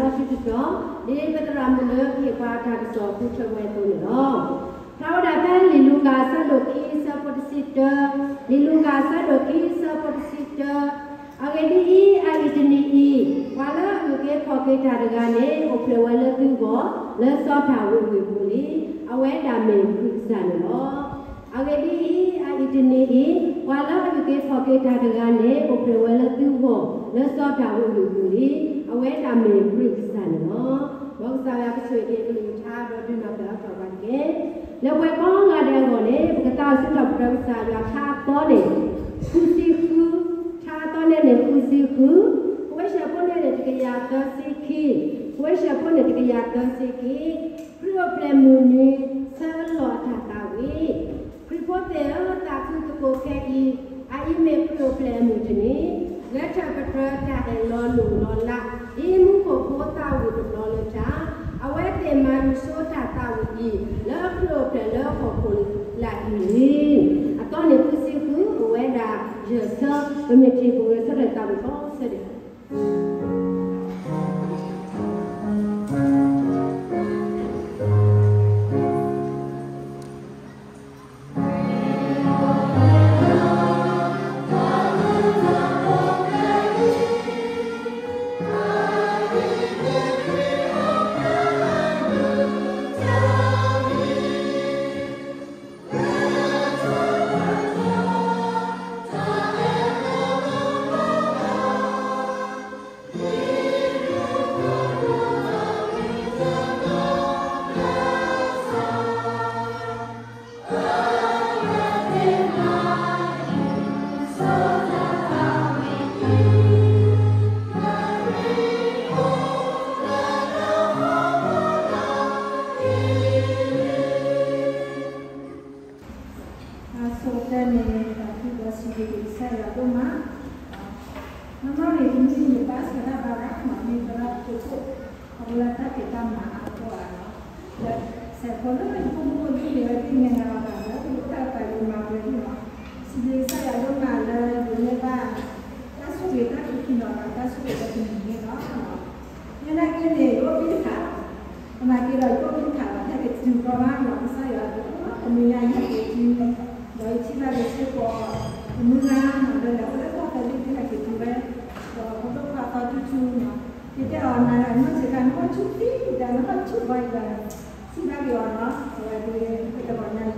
တတီၤ, ဒ်ပသရၣ်မုၣ်လၢကဟ့ၣ်ပှၤတၢ်ကစီၣ်အပူၤ ထွဲဝဲအသိးန့ၣ်လီၤ. ဖျါဝဲဒၣ်ဖဲလံာ်လူၤကၣ်အဆၢဒိၣ်ခံ အဆၢဖိတဆံတၢ, လံာ်လူၤကၣ်အဆၢဒိၣ်ခံ အဆၢဖိတဆံတၢ. အဂ့ၢ်ဒ်အံၤ, အအံၤတနံၤအံၤ, ပှၤလၢအအုၣ်က့ၤခီၣ်က့ၤတၢ်တဂၤန့ၣ် အိၣ်ဖျဲၣ်ဝဲလၢသုဂီၢ် လၢစီၤဒၤဝံးအဂ့ၢ်အပူၤလံ. အဝဲဒၣ်မ့ၢ်ခရံာ်ကစၢ်န့ၣ်လီၤ. အဂ့ၢ်ဒ်အံၤ, အအံၤတနံၤအံၤ, ပှၤလၢအအုၣ်က့ၤခီၣ်က့ၤတၢ်တဂၤန့ၣ် အိၣ်ဖျဲၣ်ဝဲလၢသုဂီၢ် လၢစီၤဒၤဝံးအဂ့ၢ်အပူၤလံ. အဝဲဒၣ်မ့ၢ်ခရံာ်ကစၢ်န့ၣ်လီၤ. မ်ကစၢ်ယွၤကဆိၣ်ဂ့ၤက့ၤအကလုၢ်ကထါ ဒီးဒုးနၢ်ပၢၢ်အါထီၣ်ပှၤတက့ၢ်. လၢပှဲၤကိးဂၤဒဲးအဂီၢ်န့ၣ် ပကသးအိၣ်စံးထီၣ်ပတြၢၤကစၢ်ယွၤထါအသီန့ၣ်, ဃုဆံဃု, ထါအသီန့ၣ်န့ၣ် ဃုဆံဃု, ကဝဲၢ်ဆၢဖိန့ၣ်န့ၣ် တကယၤသၢဆံခံ, ကဝဲၢ်ဆၢဖိန့ၣ် တကယၤသၢဆံခံ, ခရံာ်အိၣ်ဖျဲၣ်မုၢ်နံၤ ဆၢအလီၢ်အတၢ်သးဝံၣ်, ခရံာ်ဖိသ့ၣ်ဧၢ, သးခုသကိးခဲအံၤ, အအံၤမ့ၢ်ခရံာ်အိၣ်ဖျဲၣ်အမုၢ်တနံၤ, ဂဲၤထၢၣ်ပတြၢၤတၢ်အဲၣ်လီၤလိၣ်လီၤလး, ဒ်မူခိၣ်ဖိသးဝံၣ်တဘျီလၢတၢ်, အဝဲသ့ၣ်မၤမုာ်ဆိတၢ်သးဝံၣ်အံၤ, လၢခရံာ်အိၣ်ဖျဲၣ်လၢဟီၣ်ခိၣ်လာ်အံၤန့ၣ်, အသီန့ၣ်ဃုဆံဃု, အဝဲဒၣ်ယဲၢ်ဆၢ, ပမ့ၢ်ထံၣ်ပဝဲဆၢထၢၣ်သးဝံၣ်ကိးဆၢဒဲး အဆိကတၢၢ်န့ၣ် ပစံးဘျုးကစၢ်ယွၤဒိၣ်မး, နီၢ်နီၢ်န့ၣ် တမ့ၢ်ယဘၣ်ဆၢတၢ်ဘါဘၣ်, မ့ၢ်သရၣ်ဒိၣ်ခိၣ် အဝဲလၢတၢ်ဖံးတၢ်မၤအါထီၣ်အါလီၤ, ဒီးစဲးဖိလၢယဖိမုၣ်ဖိဒ်န့ၣ်ဝဲဒ်န့ၣ်လီၤ, လၢပလိၣ်တၢ်သးယံၤမၤဝဲဒ်န့ၣ်လီၤ, စံးဘျုးကစၢ်ယွၤဒိၣ်မးလၢယမ့ၢ်ဘၣ် တၢ်ဆိၣ်ဂ့ၤတၢ်ခံးခံနီၤဒီး တၢ်ဆိၣ်ဂ့ၤလၢတနံၤန့ၣ်လီၤ. ယဲနာ်က့န့ၣ် ယအိၣ်ဘှံးတခါ, သနာ်က့ဒီး ယအိၣ်ဘှံးတခါဘၣ် ဟဲက့ၤတုၤဘျီဘၣ်နီၤ, ကစၢ်ယွၤအဘျုး တနံၤညါယဟဲက့ၤတုၤ, ဒီးယထံၣ်ဘၣ်က့ၤစ့ၢ်ကီး ပမုၢ်ဂၤနီၤ ဒီးလဲၤအိၣ်လၢကီၢ်သဲးလံ ဒ်ဟဲက့ၤတုၤဝဲ, ဒီးဖိဒိၣ်ခွါသီတူၢ်ထူနီၤ, ယတဲအီၤနၤနီၢ်ဆံးခါ နဟီၣ်ဆူၣ်သံဒီး နဟီၣ်ဆူၣ်ဘီအံၤဒီး ထံၣ်ဘၣ်က့ၤအီၤနီၤ, အဝဲဒၣ်တဂီၤညါအံၤ,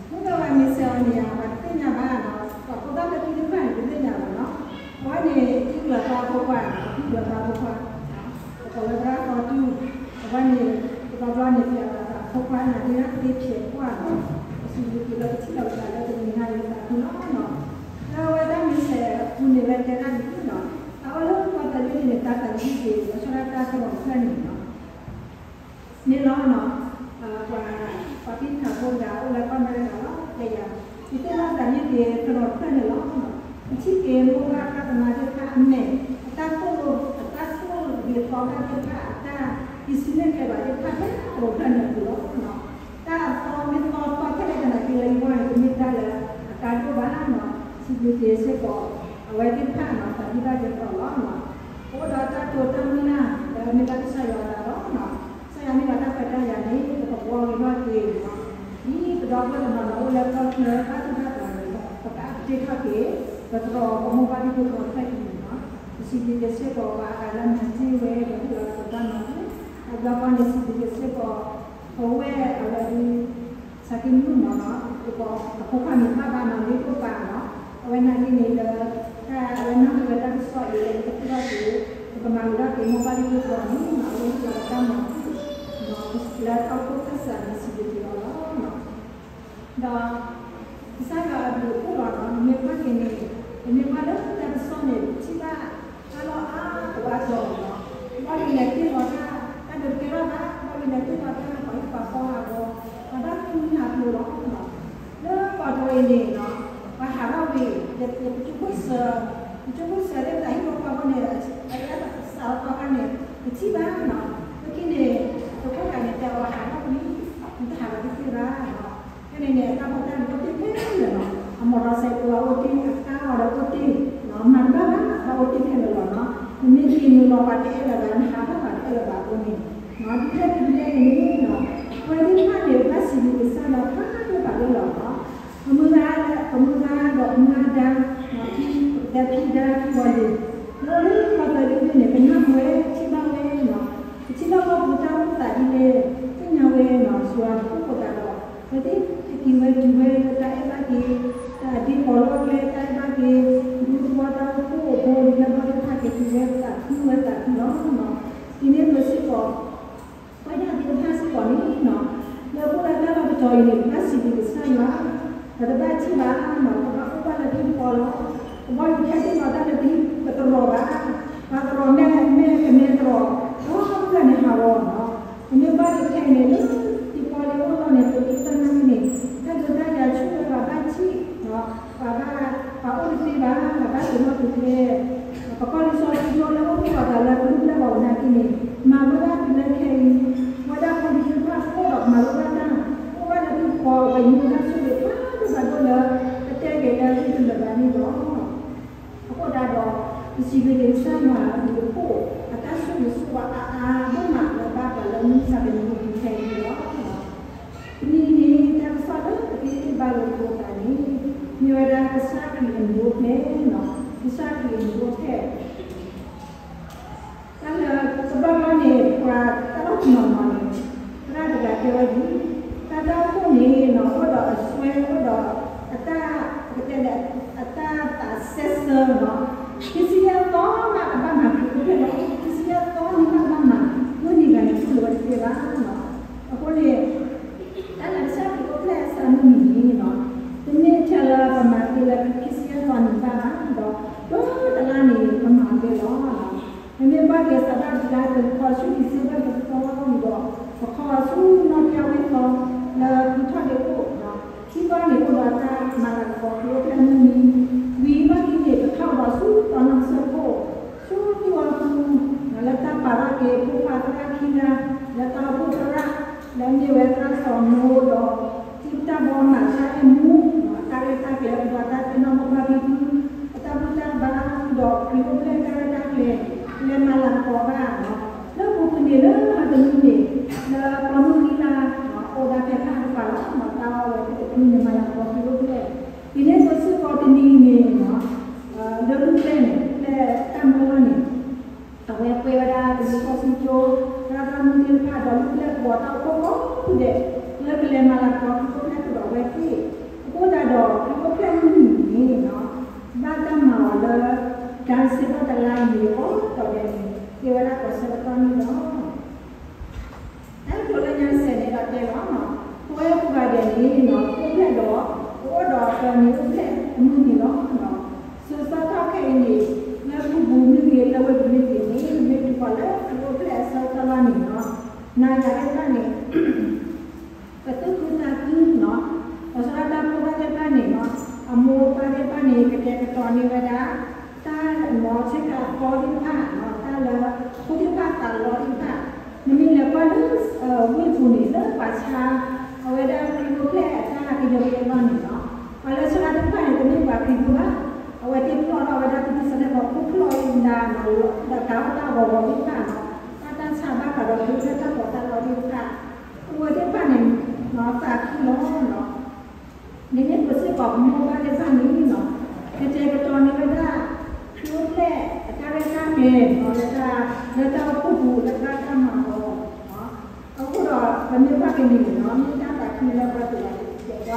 မုၢ်ဂၤဝဲမ့ၢ်စဲးအီၤန့ၣ် အဝဲတသ့ၣ်ညါဘၣ်နီၤ, ပှၤဖိသၣ်လၢခံတဖၣ်န့ၣ် တသ့ၣ်ညါဘၣ်နီၤ, အဝဲန့ၣ် ထံၣ်ဘျီသီဖိခွါနီၤ, ထံၣ်ဘျီသီဖိခွါ ပကိးလၢသရၣ်သီတူၢ်, အဝဲန့ၣ် တဘျီဘျီန့ၣ် ပျဲဘၣ်သးဖိခွါန့ၣ် ဒ်လၢသ့ဖျဲးကွၢ်နီၤ, ပစံးဘျုးက့ၤလၢပထံၣ်လိာ်ပသးလၢတနံၤညါအံၤသးခုလီၤနီၤ, လၢအဝဲဒၣ်မ့ၢ်စဲးအပူၤန့ၣ် ဝဲတဲဒၣ်ဒ်အံၤနီၤ, အဝဲလၢကီၢ်သဲးလံန့ၣ် တၢ်သးဝံၣ်က့ၤ လီၤဆီဒၣ်တၢ်သရိာ်ဖျၢၣ်န့ၣ်နီၤ န့ၣ်လီၤနီၤ, ပှၤ ပှၤဖံးတၢ်ဖိတဂၤ အိၣ်လၢကီၢ်အမဲရကၤလီၤ, တဲယၤ, ယသ့ၣ်နီၣ်သးဝံၣ်က့ၤသရိာ်ဖျၢၣ်န့ၣ်လီၤ, ယထံၣ်က့ၤမိၢ်ပၢ်သနာ်သ့ၣ်တဖၣ်အမဲာ်, အတၢ်သိၣ်လိ, အတၢ်သိၣ်ဂ့ၤသီဂ့ၤသ့ၣ်တဖၣ် အတၢ်အံးစုနဲၣ်ကျဲဘၣ်သ့ၣ်တဖၣ် ဖဲသရိာ်ဖျၢၣ်န့ၣ်အပူၤလီၤနီၤ, တၢ်အသီမ့ၢ်သီသီထဲလဲၣ်သနာ်က့လၢယဂီၢ်န့ၣ် တမ့ၢ်တၢ်လၢအကါဒိၣ်ဘၣ်နီၤ, စံးဘျုးက့ၤစ့ၢ်ကီး အဝဲသ့ၣ်တဖၣ်နီၤ သးဝံၣ်ဘၣ်က့ၤသရိာ်လီၤနီၤ, အိၣ်ဒီးတၢ်တိာ်တၢ်မုၢ်လၢ် ဒီးမ့ၢ်ဘၣ်ကစၢ်ယွၤအသးလီၤနီၤ, ကစၢ်ယွၤမ့ၢ်ဘၣ်တၢ်ခွဲးတၢ်ယာ်န့ၣ် ပကဘှီက့ၤထီၣ်က့ၤနီၤ, ဒ်ပဒီပုၢ်ဝဲၢ်တနီၤနီၤ အိၣ်လၢကီၢ်ချၢဘၣ်သူၣ်ဘၣ်သးန့ၣ် ပကအပ်ဒateထီၣ်က့ၤ ပသရိာ်ပမိၢ်ပၢ်ဒ်သိးသရိာ်ဖျၢၣ်အံၤန့ၣ်နီၤ, ပစံးဘျုးက့ၤစ့ၢ်ကီးပှၤအါဂၤလၢမၤတ့ၢ်ဝဲ ဒီးဟ့ၣ်လီၤသကိးတၢ်မၤပူၤ, အဘျီဃီန့ၣ် စံးဘျုးက့ၤစ့ၢ်ကီး ပဝဲၢ်အဝဲဒၣ် စးက့မုၣ်မးနီၤ, အဖိခွါမ့ၢ်ဘၣ်ဘၣ်နီၤ လၢတအိၣ်ပာ်နီၤ, အဝဲနာ်က့န့ၣ်လၢ တၢ်အဝဲနၢ်ဟူဝဲတၢ်ကစီၣ်အံၤ လၢပကသူၣ်ထီၣ်က့ၤ ပကမၤဝဲဒၣ်က့ၤမိၢ်ပၢ်ဒ်သိးသရိာ်န့ၣ်နီၤ, အဝဲဟ့ၣ်လီၤတၢ်မၤပူၤ လၢတၢ်အိၣ်ဖှိၣ်ခၢၣ်စးန့ၣ် စံးဘျုးက့ၤအီၤလီၤ. ဒီး ကစၢ်ယွၤအဘျုးအဖှိၣ်လီၤနီၤ, နမ့ၢ်ကွၢ်က့ၤန့ၣ် ပမ့ၢ်ကွၢ်လၢတၢ်ကစီၣ်န့ၣ် ပထံၣ်ဘၣ်တၢ်လီၢ်အါအါကတီၢ်လီၤနီၤ, ဘၣ်မနုၤလဲၣ်တ့ၢ်လီၤတၢ် တၢ်ဒုးတကဲထီၣ်ဘၣ်, ဘၣ်မနုၤလဲၣ်တ့ၢ်လီၤတၢ် ပှၤဟံၣ်ပှၤဃီအဂီၢ်, ပှၤဘၣ်ဃုနၢ်ပျိလီၤနီၤ, လၢကီၢ်တရံးန့ၣ်နီၤ, ပှၤဟးထီၣ်ဝံၤ ယကၠိခိၣ်စၢၤ, ယကၠိခိၣ်စၢၤလၢတၢ်ဟံၣ်ဖိဃီဖိန့ၣ် အတၢ်စးထီၣ်ခါန့ၣ် ပထံၣ်ဘၣ်နီၤ, လၢခံန့ၣ် သုးခိၣ်တဂၤန့ၣ် တဲအီၤဟးထီၣ်ဝံၤ နတဟးလီၤတသ့ဘၣ်နီၤ, ဖဲန့ၣ်န့ၣ် အတၢ်ဖိတၢ်လံၤအိၣ်တ့ၢ်ခဲလၢာ်နီၤ, အမိၢ်ဒီးစဲးကိးအအိၣ်တ့ၢ် အကါအီၤဒီးအိၣ်တ့ၢ်, မၤတဘၣ်ဘၣ် ဘၣ်အိၣ်တ့ၢ်ခဲလၢာ်လီၤနီၤ, နမ့ၢ်က့ၤနုာ်လီၤပှၤတအဲၣ်လၢၤဘၣ် နဟးထီၣ်ဘၣ်န့ၣ် လၢၤဘၣ်အဃိန့ၣ်, ဒ်လဲၣ်ဒ်လဲၣ်န့ၣ်, ပဝဲသ့ၣ်တဖၣ်န့ၣ် ဘၣ်စံးဘျုးကစၢ်ယွၤဖးဒိၣ်ဖးဒိၣ်လီၤ. ပမုၢ်ဂၤ, ပမုၢ်ဂၤဒီးပမုၢ်ဂၤဒါ, ဒီးဖံဒါဖံဝါလံၤ, လၢလၢပှၤသးဒ်န့ၣ် ပနၢ်ဟူဝဲ ပထံၣ်ဘၣ်ဝဲ, ပထံၣ်ဘၣ်ပှၤပူၤတၢ်အိၣ်သးဒ်လဲၣ်, သ့ၣ်ညါဝဲ, ယွၤန့ၣ်အိၣ်ဃိသးဒီး ပဝဲသ့ၣ်တက့ၤဝဲက့ၤဝဲလၢတၢ်အဲၣ်ဘၣ်က့ၤ, တၢ်ဒ့ပီးလီၢ်ကျဲတၢ်အဲၣ်ဘၣ်က့ၤ, ဒူသဝီတၢ်အိၣ်ဖှိၣ်အဘိဒ်လၢဘၣ်သ့ၣ်တဖၣ်က့ၤက့ၤဝဲသးခုဝဲသးခုလီၤ. ဒ်န့ၣ်အသိးစ့ၢ်ကီး ပှၤဒၣ်သ့ၣ်တဖၣ်စ့ၢ်ကီးန့ၣ်, လၢပအိၣ်လၢတၢ်လီၢ်တတီၤအံၤန့ၣ် ပဘၣ်စံးဘျုးကစၢ်ယွၤ, ပတဘၣ်ထံၣ်ဘၣ်, ပဘၣ်အိၣ်ဘၣ်လၢဟံၣ်ဃီလီၤ. ပဘၣ်ယထဲသ့ၣ်နီၣ်တၢ်လၢပဟံၣ်ပတရီၤဘၣ်, ပှၤတရီၤမ့ၢ်မ့ၢ်ကနဲတရီၤ, ဒီးပှၤန့ၣ်ဟးဂီၤနီၤ, ပမ့ၢ်ဘၣ်လၢခဲအံၤန့ၣ် လၢဟံၣ်ဃီလၢအိၣ်လီၤန့ၣ် ပတၢ်နာ်က့န့ၣ် တၢ်ဒုးတၢ်ယၤဆူၣ်ဝဲဘၣ်ဘၣ်ထံၣ်, ပှၤဘၣ်, ပှၤအိၣ်တသ့ဘၣ်, ပှၤဘၣ်သ့ၣ်နီၣ်တသ့ ပကီၢ်လံၤစီဆှံဒိၣ်လၢအိၣ်သ့ၣ်အီၤသးလၢကရူၢ်ဘျဲၣ်ဘၣ်ဝဲနာ်က့န့ၣ်, မၤလိဘၣ်တုၤလၢခဲအံၤ, ဝဲဒၣ်ခီဒံသ့ၣ်တဖၣ်အိၣ်ဒီးမၤလိဘၣ်တၢ်, အိၣ်ဘၣ်လၢဟံၣ်ဃီအဝဲန့ၣ်တၢ်ဆိၣ်ဂ့ၤဖးဒိၣ်ဖးဒိၣ်လၢ ပတဲက့ၤလၢဟံၣ်တလၢာ်ဘၣ်န့ၣ်လီၤ. အဃိဒၣ်ဒီး ပစံးဘျုးက့ၤကစၢ်ယွၤအဘျုးအဖှိၣ် အတၢ်ဆိၣ်ဂ့ၤဆိၣ်ဝါအါအါဒိၣ်မးလၢဘၣ်ပှၤလၢမုၢ်ဆါတနံၤအံၤခဲအံၤန့ၣ်လီၤ. တနံၤအံၤန့ၣ် တၢ်ကစီၣ်လၢပကဟ့ၣ်ဂံၢ်ဘါလိာ်သကိးသးန့ၣ် မ့ၢ်ဝဲဒၣ်ကစၢ်ခရံာ်အမူအဖျဲၣ်, ကစၢ်ခရံာ်အမူအဖျဲၣ် တၢ်လၢတဘျီဘျီန့ၣ် ပှၤတၢ်အိၣ်နီၢ်နီၢ်န့ၣ် သရၣ်တဂၤတဲဝဲဒ်အံၤ, တၢ်တၢ်အိၣ်ဖှိၣ်န့ၣ်နီၤ အိၣ်ဒီးအစွဲအိၣ်ဒီးအတၢ်, ပကတဲလဲၣ်, အတၢ်သးစဲစၢ်နီၤ, ခံဆံယဲၢ်သီမးကဘၣ်မၤခရံာ်အိၣ်ဖျဲၣ်လီၤ, ခံဆံယဲၢ်သီန့ၣ်မးကဘၣ်မၤ, မုၢ်နံၤဂၤန့ၣ်တူၢ်လိာ်ဝဲတသ့ဘၣ်နီၤ. အဃိန့ၣ် တၢ်လၢကစၢ်ခရံာ်အိၣ်ဖျဲၣ်အဆၢမုၢ်နံၤန့ၣ်နီၤ, တမ့ၢ်ထဲလၢပမၤသ့လၢခံဆံယဲၢ်သီန့ၣ်ဘၣ်ဘၣ်ဒီး, ဒီတလါန့ၣ် ပမၤသ့လီၤ. ပမ့ၢ်ဘၣ်က့ၤစးထီၣ်ဒ်လၢတခီဆူဒံၣ်စ့ဘၢၣ်တသီန့ၣ်ဒီး, ပခီဆူနီၢ်ကၠၢ်ဝဲသီ လၢဖုထီၣ်ဒ့အိၣ်, ခံသီန့ၣ်အိၣ်ဒီးတၢ်မၤလၤကပီၤခရံာ်အိၣ်ဖျဲၣ်မုၢ်နံၤ, ဝံၤဘၣ်က့ၤန့ၣ် ပထီၣ်ဒီးဆူတီၤနီၢ်ကစၢၢ်ခိၣ်, ဆူသံၣ်ဝါပူၤ, လၢတၢ်ပာ်ထီၣ်က့ၤဖိခွါသရၣ်ခံဂၤ, လၢတၢ်အိၣ်ဖှိၣ်သရၣ်, လၢမ့ၢ်ဝဲသရၣ်စီၤမိၢ်ဒီး ထံၣ်တၢ်ဘီမးတၢ်အဲၣ်မူ, တၢ်ရဲၣ်တၢ်ကျဲၤဒီးတၢ်သ့ၣ်နီၣ်မိၢ်ပၢ်ဖံဖု, အတၢ်ဘူၣ်တၢ်ဘါ, ဒီးခရံာ်အိၣ်ဖျဲၣ်တၢ်ရဲၣ်တၢ်ကျဲၤ, လဲၤမၤလၤကပီၤဘၣ်, လၢပူၤကွံာ်န့ၣ်လၢအတနံၤန့ၣ်, လၢပှၤမုၢ်ဂံၢ်လၢ်, အိၣ်ဒၣ်ဖဲဖးတပၤလီၤ, တၢ်အီၣ်ဝဲသ့ၣ်တနံၤန့ၣ်မၤလၤကပီၤခရံာ်အိၣ်ဖျဲၣ်, ဒ်န့ၣ်အသိးစ့ၢ်ကီးတနံၤန့ၣ်, လၢလူၢ်ဖျဲၣ်န့ၣ်, ဖျဲၣ်တၢ်မၢလီၤန့ၣ် အဝဲကွဲဝဲဒၣ်တမံၤခီၣ်ဆူကၠိ, သရၣ်သရၣ်မုၣ်သ့ၣ်တဖၣ်ဒီးလူၢ်ဖျဲၣ်ပှၤတၢ်အိၣ်ဖှိၣ်ကိးဒဲး, လၢကလဲၤမၤလၤကပီၤခရံာ်အိၣ်ဖျဲၣ်ကဒီးအဝဲသ့ၣ်, အဃိသတးဒီးခရံာ်အိၣ်ဖျဲၣ်မုၢ်နံၤန့ၣ်, ဘၣ်တၢ်မၤအီၤလၢ, တၢ်စ့ၢ်ကီးတလါအံၤန့ၣ် ကိးတီၤဒဲးန့ၣ်, ကဲဝဲဒၣ်ကိးဆၢကတီၢ်န့ၣ်လီၤ. တၢ်ကတိၤလၢညါစဲးန့ၣ်ဒီးတဲလီၤ, ပဝဲကိးဂၤဒဲးန့ၣ် အိၣ်ဖျဲၣ်ဒီး, ပအိၣ်ဒီးပမ့ၢ်အိၣ်ဖျဲၣ်အမုၢ်နံၤလီၤ. စိၤစၢထီၣ်ခဲအံၤန့ၣ်, လၢပူၤပူၤမ့ၢ်ဂ့ၤ လၢဝ့ၢ်ပူၤမ့ၢ်ဂ့ၤန့ၣ်, မ့ၢ်တုၤဃီၤလၢခရံာ်အိၣ်ဖျဲၣ်အဆၢကတီၢ်လီၤန့ၣ်လီၤ. နၤယၤသ့ၣ်တဖၣ်န့ၣ် ပသူၣ်ခုသးခုနီၤ, လီၤဆီဒၣ်တၢ်ဖိသၣ်သ့ၣ်တဖၣ်န့ၣ်နီၤ, အမိၢ်အပၢ်သ့ၣ်တဖၣ်န့ၣ် ကတဲာ်ကတီၤန့ၢ်ဝဲဒၣ်, တၢ်လၢမ့ၢ်ဆ့ကၤအသီသ့ၣ်တဖၣ်, တၢ်လၢဖိသ့ၣ်တဖၣ်သးလီသ့ၣ်တဖၣ်, နမ့ၢ်လဲၤကွၢ်လၢ, ဝ့ၢ်ပူၤန့ၣ် လၢပှၤဆါ, အဝဲဒၣ်ခရံာ်အိၣ်ဖျဲၣ်အတၢ်ကယီကယီလီၤန့ၣ်နီၤ, ပှၤလၢဆါတၢ်သ့ၣ်တဖၣ်န့ၣ် တမ့ၢ်ပှၤခရံာ်ဖိဘၣ်, အဝဲသ့ၣ်ဖျီၣ်ထီၣ်ဝဲဒၣ် ပတံၤစၢၤလဲၣ် ပှၤဖိဖျီၣ်အံၤဒၣ်နီၤ, ဒီးကၤထီၣ်တၢ်ဂီၤဂီၤသ့ၣ်တဖၣ်နီၤ, တၢ်တၢ်ဆါဘၣ်ဃးဒီးခရံာ်အိၣ်ဖျဲၣ်တၢ်ပီးတၢ်လီသ့ၣ်တဖၣ်, အဝဲသ့ၣ်တဖၣ်န့ၣ်, သးခုလီၤနီၤ, ဒ်န့ၣ်အသိးစ့ၢ်ကီးပမိၢ်ပၢ်သ့ၣ်တဖၣ်န့ၣ်နီၤ, ကတဲာ်ကတီၤန့ၢ်ဝဲဒၣ်, ခရံာ်အိၣ်ဖျဲၣ်အတၢ်ရဲၣ်တၢ်ကျဲၤနီၤ, လၢတၢ်, လၢတၢ်အိၣ်ဖှိၣ်ပူၤလၢတၢ်တၢ်မၤအီၤ, အဃိဒီးပမ့ၢ်ဘၣ်က့ၤန့ၣ်နီၤ မ့ၢ်တၢ်သးခုလၢပှၤသ့ၣ်တဖၣ်န့ၣ်လီ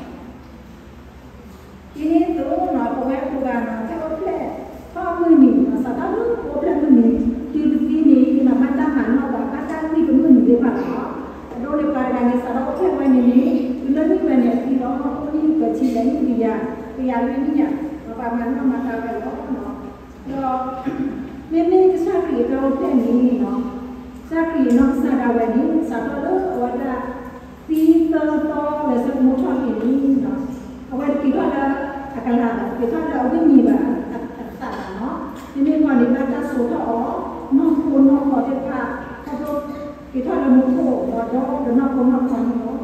ၤ. ဒ်န့ၣ်အသိးနီၤ ပဝဲကိးဂၤနီၤ ဖဲအိၣ်ဖျဲၣ်ထီၣ်မုၢ်နံၤနီၤ စးထီၣ်လၢပအိၣ်ဖျဲၣ်မုၢ်နံၤ တုၤတသံန့ၣ် ယမၤဘၣ်တၢ်မၤနီၣ်ဘၣ် ဘၣ်တၢ်သံတမုၢ်နံၤသ့ၣ်တဖၣ်လီၤ. အဒိန့ၣ်ပှၤတဂၤန့ၣ် စးထီၣ်အိၣ်ဖျဲၣ်ဝဲန့ၣ်န့ၣ် တုၤလၢနံၣ်ဝဲန့ၣ်အသံလီၤ. အိၣ်နံၣ်သၢဆံလဲၤနံၣ်တကယၤ, ကယၤလွံၢ်နံၣ်ယၤ, ပှၤမၤနီၣ်မၤတၢ်ဝဲလီၤ. ဒီး မ့မ့ၢ်ကစၢ်ခရံာ်အတၢ်အိၣ်ဖျဲၣ်န့ၣ်နီၤ ကစၢ်ခရံာ်အနီၢ်ကစၢ်ဒၣ်ဝဲန့ၣ် စးထီၣ်လၢအဝဲဒၣ် သံသၢသီလၢဆၢကမိထီၣ်က့ၤန့ၣ်နီၤ အဝဲတက့ၤထီၣ်လၢအကလၤဘၣ်, တက့ၤထီၣ်လၢအဝိညာဉ်ဘၣ်, အသးဘၣ်နီၤ. မ့မ့ၢ်ခီန့ၣ် ဘၣ်တၢ်စိာ်ထီၣ်အီၤ နီၢ်ခိနီၢ်ခီသ့ၣ်တဖၣ်, ခီဖျိက့ၤထီၣ်လၢမူခိၣ် ဒီးဒီနီၢ်ခိနီၢ်ခီန့ၣ်လီၤ.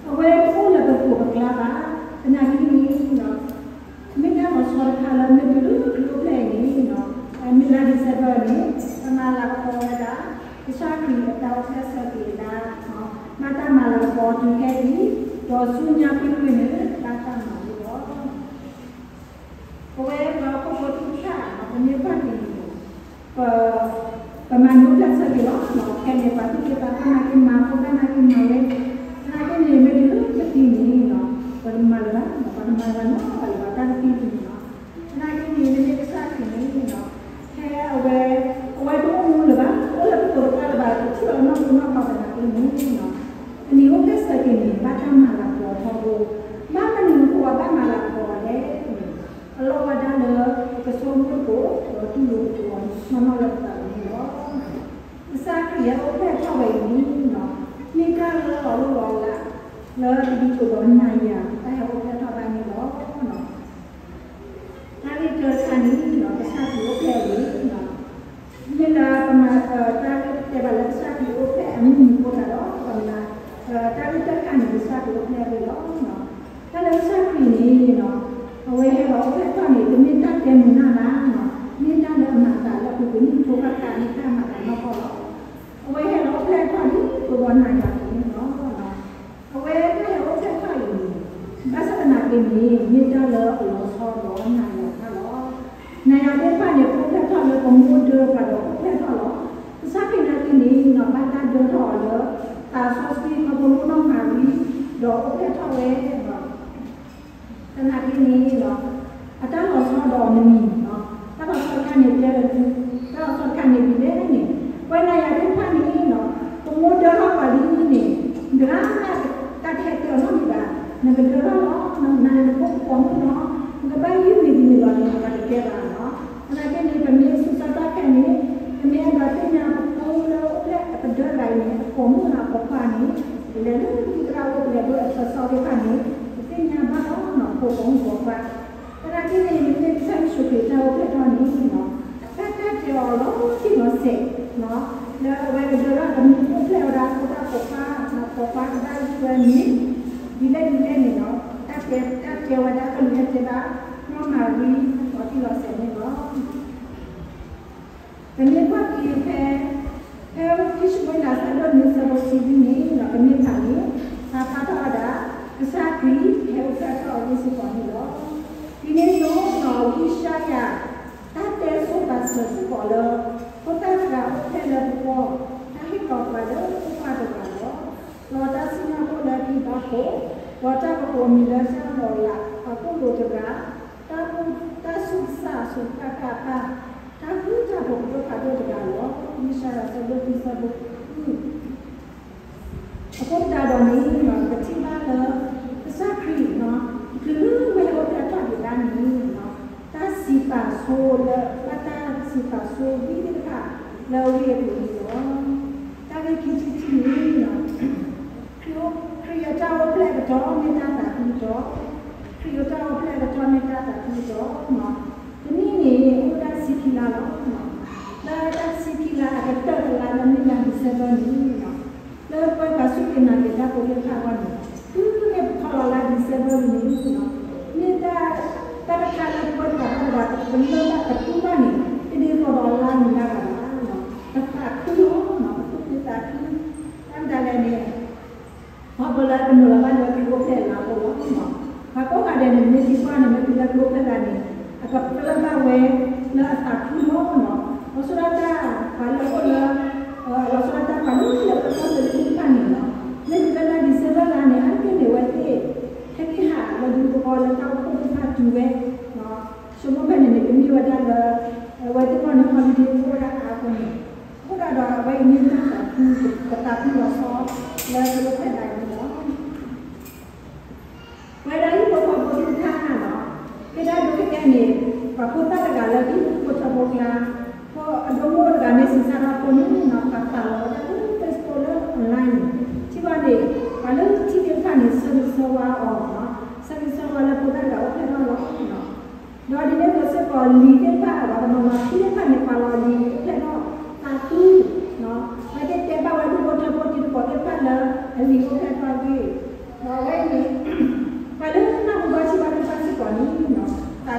အဝဲတအိၣ်လၢပသိးပကျါဘၣ်, သနာ်က့န့ၣ် မ့ၢ်တၢ်လီၤဆီတခါလၢမ့ၢ်တုၤလၢခရံာ်အိၣ်ဖျဲၣ်အံၤန့ၣ်, မ့ၢ်လါ December န့ၣ် ပမၤလၤကပီၤဝဲဒၣ် ဘၣ်တၢ်မၤလၤကပီၤတုၤခဲအံၤ, ဒီးဆူညါကွ့ၢ်ကွ့ၢ်န့ၣ် ဘၣ်တၢ်မၤလီၤ. ပဝဲပှၤဟီၣ်ခိၣ်ဖိသ့ၣ်တဖၣ် ပမ့ၢ်ကွၢ်က့ၤန့ၣ် ပ ပမၤနၢၤတၢ်ဆၢက့ၤလီၤ. ခဲအံၤန့ၣ် ပှၤသူၣ်က့သးပှၢ်နာ်က့မၤ ဖိသၣ်နာ်က့မၤဝဲ, သနာ်က့န့ၣ် မ့ၢ်တလၢပသံန့ၣ် ပတမၤလၢၤဘၣ်, ပတမၤလၢၤနီတဂၤလၢၤဘၣ် တၢ်တသံတမံၤလီၤ. သနာ်က့န့ၣ် မ့မ့ၢ်ကစၢ်ခရံာ်န့ၣ် ဖဲအဝဲ အဝဲတအိၣ်မူလၢၤဘၣ်, အိၣ်လၢပသိးတဖၣ်လၢၤဘၣ်, ပထံၣ်အီၤနီၢ်ခိနီၢ်ခီသနာ်က့န့ၣ် အနံၤအိၣ်ဖျဲၣ်ဆၢက့ၤန့ၣ် ဘၣ်တၢ်မၤလၤကပီၤထီဘိ, ဘၣ်မနုၤအဃိဘၣ်မၤလၤကပီၤလဲၣ်န့ၣ်, အလီၢ်ဝဲဒၣ်လၢ ပကဆိကမိၣ်သကိး ဒီးတူၢ်လိာ်သကိးနီၢ်နီၢ်လၢပသးန့ၣ်လီၤ. ကစၢ်ခရံာ်ဟဲအိၣ်ဖျဲၣ်ထီၣ်ဝဲအံၤန့ၣ် မ့ၢ်တၢ်လၢအလီၢ်လီၤလး လၢတဒ်သိးဒီးနၤယၤ တၢ်ဟဲအိၣ်ဖျဲၣ်ထီၣ်ဘၣ်န့ၣ်လီၤ. တၢ်ဂ့ၢ်တခါန့ၣ် ကစၢ်ခရံာ်အိၣ်ဖျဲၣ်အဂ့ၢ်, မ့ၢ်လၢပမၤ တၢ်ဂ့ၢ်တဲဘၣ်လၢကစၢ်ခရံာ်အိၣ်ဖျဲၣ်အမုၢ်နံၤအဃိသတးဒီး ပမၤ တၢ်ဂ့ၢ်တခါန့ၣ် ကစၢ်ခရံာ်အိၣ်ဖျဲၣ်အဂ့ၢ်လီၤ. တၢ်လၢကစၢ်ခရံာ်န့ၣ် အဝဲဟဲလီၤအိၣ်ဖျဲၣ်ထီၣ်န့ၣ် တမ့ၢ်တၢ်တဲမုာ်နၢ်ဘၣ်, မ့ၢ်တၢ်လၢအမၤအသးလၢပကနံၣ်ဖိဃၣ်ဃၣ် မ့ၢ်တၢ်မၤအသးနီၢ်ကီၢ်လီၤ. အဝဲဟဲလီၤအိၣ်ဖျဲၣ်ထီၣ်ဒ်သိးဒီးနၤယၤအသိးန့ၣ်လီၤ. အဝဲတၢ်ဟဲအိၣ်ဖျဲၣ်ထီၣ်အံၤန့ၣ် ဘၣ်ဆၣ်သနာ်က့န့ၣ် မ့ၢ်တၢ်လၢအလီၤဆီဒီးနၤယၤတဖၣ်လီၤ. နၤယၤသ့ၣ်တဖၣ်န့ၣ် အိၣ်ဖျဲၣ်ထီၣ်လၢပမိၢ်ဒၢပှၤဒီးအိၣ်ဖျဲၣ်ထီၣ်လီၤ. ကစၢ်ခရံာ်နာ်က့န့ၣ် ဘၣ်တၢ်ဒၢထီၣ်အီၤလၢ သးစီဆှံခီဖျိမိၢ်နီၢ်မၤရံ ဒီးအိၣ်ဖျဲၣ်ထီၣ်ဝဲ သနာ်က့န့ၣ် အတၢ်လီၤဆီဒီးနမံၤ, တၢ်လီၤဆီတခါန့ၣ်တဲလၢ တၢ်လီၤဆီတခါန့ၣ်ဒ်လဲၣ်န့ၣ်, ပဝဲနၤယၤသ့ၣ်တဖၣ်န့ၣ် ပမိၢ်ဒၢထီၣ်ပှၤလံန့ၣ် တဂၤမး တၢ်တဟဲတဲအီၤနီတမံၤဘၣ်, နကဒၢထီၣ်လီၤ, နနဖိကပိာ်မုၣ်လီၤ, နကဘၣ်ယုၢ်န့ၢ်ဒ်န့ၣ်လီၤန့ၣ် ပှၤတတဲဘၣ်လီၤ. သနာ်က့န့ၣ် ပမ့ၢ်ဆူးစၢ်တၢ်ခဲအံၤန့ၣ် ပမ့ၢ်အဲၣ်ဒိးသ့ၣ်ညါပဖိလၢအိၣ်ဖျဲၣ်အပဒၢတဂၤအံၤန့ၣ် အပိာ်မုၣ်လၢအပိာ်ခွါန့ၣ် ပလဲၤလၢသံၣ်သရၣ်အိၣ် ပလဲၤဒိးအပစီသ့ၣ်တဖၣ်န့ၣ် ပသ့ၣ်ညါဘၣ်လီၤ ဖိပိာ်မုၣ်ပိာ်ခွါ. သနာ်က့န့ၣ် မ့မ့ၢ်ကစၢ်ယ့ၣ်ၡူးခရံာ်တၢ်အိၣ်ဖျဲၣ်ထီၣ်န့ၣ် တၢ်တၢ်တဲအီၤလီၤတံၢ်လီၤဆဲး လၢအဝဲကဒၢထီၣ်ကမ့ၢ်အိၣ်ဖျဲၣ်ဝဲဒၣ်ဖိသၣ်ပိာ်ခွါ ပိာ်ခွါကဘၣ်ယုၢ်ဝဲန့ၣ် ဒ်လဲၣ်ဒ်လဲၣ်န့ၣ်လီၤ. တၢ်တဲ တၢ်တဲဝဲဒၣ်ကလုၢ်ဟဲတဲဘၣ် နီၢ်မၤရံ လီၤတံၢ်လီၤဆဲးန့ၣ်လီၤ. ပမ့ၢ်ကွၢ်က့ၤဖဲ ဖဲခံၡမူၤအ့လး အဆၢဒိၣ်နွံ အဆၢဖိတဆံလွံၢ်န့ၣ် ပမ့ၢ်ဖးန့ၣ် ပာ်ဖျါထီၣ်ဝဲဒၣ် ကစၢ်ခရံာ်ဟဲအိၣ်ဖျဲၣ်ထီၣ်အဂ့ၢ်စ့ၢ်ကီးန့ၣ်လီၤ. ဒ်န့ၣ်အသိး ဝံယၡါယၤ တၢ်တဲဆိပာ်စၢၤစ့ၢ်ကီးလၢ ဖိသၣ်တဂၤအိၣ်ဖျဲၣ်လၢပဂီၢ်, တၢ်ဟ့ၣ်လီၤပှၤလၢအအိၣ်ဖျဲၣ်တဂၤလီၤ. ဒီးတၢ်စံၣ်ညီၣ်အိၣ်လၢအဟံၣ်ဘါခိၣ်, ဒီးတၢ်ကကိးမံၤလၢတၢ်လီၤလးအကိၣ်လိၤတဂၤ, တၢ်သူၣ်ကစၢ်အစိၤတဖၣ်ဃၣ်အပၢ်, တၢ်ဃုတၢ်ဖိးဖးဒိၣ်ဖးဒိၣ်တဂၤလီၤ. ဝံယၡါယၤ အဆၢဒိၣ်ခံ အဆၢဖိဃု အဃိသတးဒီးန့ၣ် ပကထံၣ်ဘၣ်လၢ ကစၢ်ခရံာ် တချုးလၢအဝဲဟဲအိၣ်ဖျဲၣ်ထီၣ်ဒံးဘၣ်န့ၣ် တၢ်စံးပာ်ဆိလၢ ဘၣ်တၢ်စံးပာ်ဆိဝံသ့ၣ်တဖၣ်လၢအဂ့ၢ်အကျိၤန့ၣ်လီၤ. တၢ်ဂ့ၢ်ခံထံၣ်တထံၣ်န့ၣ် ခရံာ်အတၢ်အိၣ်ဖျဲၣ်အကတီၢ် မ့ၢ်တၢ်သးခုကတီၢ်, ခရံာ်အတၢ်အိၣ်ဖျဲၣ်အကတီၢ် မ့ၢ်တၢ်သးခုကတီၢ်, တနံၣ်န့ၣ် အိၣ်ဝဲဒၣ်တဆံခံလါလီၤ. လၢတၢ်တဆံခံလါအကတၢၢ်တလါလၢမ့ၢ်လါ December န့ၣ် လၢပဝဲပှၤစူၢ်က့ၤနာ်က့ၤတၢ်ဖိသ့ၣ်တဖၣ်အဂီၢ်န့ၣ် တုၤမ့ၢ်ပဖီၣ်လီၤလါ December န့ၣ် မ့ၢ်တၢ် တၢ်တခါလၢပဝဲပှၤဘၣ်တဂၤ ပလၢၢ်ဘၣ်ပတူၢ်ဘၣ်န့ၣ် တဒ်သိးဒီးလါမုၢ်လါဂၤဘၣ်, ပသးခုလီၤ, ပသူၣ်ခုသးခု, တၢ်မတၤလဲၣ်န့ၣ် ခီဖျိလၢပနုာ်လီၤဘၣ်လၢခရံာ်အိၣ်ဖျဲၣ်အလါအဃိလီၤ. ပှၤကိးဂၤဒဲးန့ၣ် မ့ၢ်သံကွၢ်န့ၣ် မ့ၢ်တုၤလၢခရံာ်အိၣ်ဖျဲၣ်ဂၤန့ၣ် အကပျၢ်ဘၣ်ဝဲလၢအသးခုလီၤ. လီၤဆီဒၣ်တၢ်ပှၤလၢအအိၣ်လၢ လီၤဆီဒၣ်တၢ်ပှၤလၢအအိၣ်လၢပတီၢ်သ့ၣ်တဖၣ်န့ၣ်လီၤ. မ့ၢ်တုၤလၢလါ December လါန့ၣ် အါတက့ၢ်န့ၣ် အဝဲသ့ၣ် ဟဲက့ၤဟးလီၤဒုးသကိးလၢတၢ်အိၣ်ဖှိၣ်သ့ၣ်တဖၣ်တုၤဝဲ ဆိကမိၣ်ဖဲန့ၣ်န့ၣ် ကမ့ၢ်ဝဲဒၣ်လၢ အဝဲသ့ၣ်အဂီၢ်န့ၣ် holiday အိၣ်ဝဲဒၣ်အါအဃိန့ၣ်, အဃိသတးဒီးအဝဲအံၤမ့ၢ်တၢ်သးခု ပသးခုလီၤဆီ လၢခရံာ်အိၣ်ဖျဲၣ်ဒၣ်အံၤန့ၣ်လီၤ. ပဝဲဒၣ်ဟံၣ်ဖိဃီဖိသ့ၣ်တဖၣ်လီၤ, ဖဲဒၣ်ဒိးကဲန့ၣ် ပှၤဖိသၣ်တဂၤလၢဟံၣ်ဖိဃီဖိအကျါ, အဒိၣ်မိၢ်တဂၤမ့ၢ်စံးဆၢထီၣ်အဃိန့ၣ် ပာ်လီၤဝဲဒၣ်လၢ Facebook လၢ online န့ၣ်, ထံၣ်ဘၣ်န့ၣ် ပှၤလၢထံၣ်သ့ၣ်တဖၣ်န့ၣ် ဆၢဂ့ၤဆၢဝါအီၤ, ဆၢဂ့ၤဆၢဝါလၢဖိသၣ်တဂၤအိၣ်ဖျဲၣ်ထီၣ်လီၤ. ဒီးဒ်န့ၣ်အသိးစ့ၢ်ကီးလံာ်သ့ၣ်တဖၣ် ပှၤတနီၤနီၤထံၣ်သ့ၣ်တဖၣ်န့ၣ် ပာ်လီၤလံာ်အိၣ်ဖျဲၣ်ထီၣ် သးခု, အဝဲသ့ၣ်တဲဘၣ်ဝဲဒၣ်ဖိထၢဖိတံၤသကိးသ့ၣ်တဖၣ်လၢ အလံာ်အိၣ်ဖျဲၣ်ထီၣ်အဂ့ၢ်, ဒီးအဝဲအံၤန့ၣ် ပှၤလၢနၢ်ဟူဘၣ်ထံၣ်ဘၣ်သ့ၣ်တဖၣ်စ့ၢ်ကီးန့ၣ် သး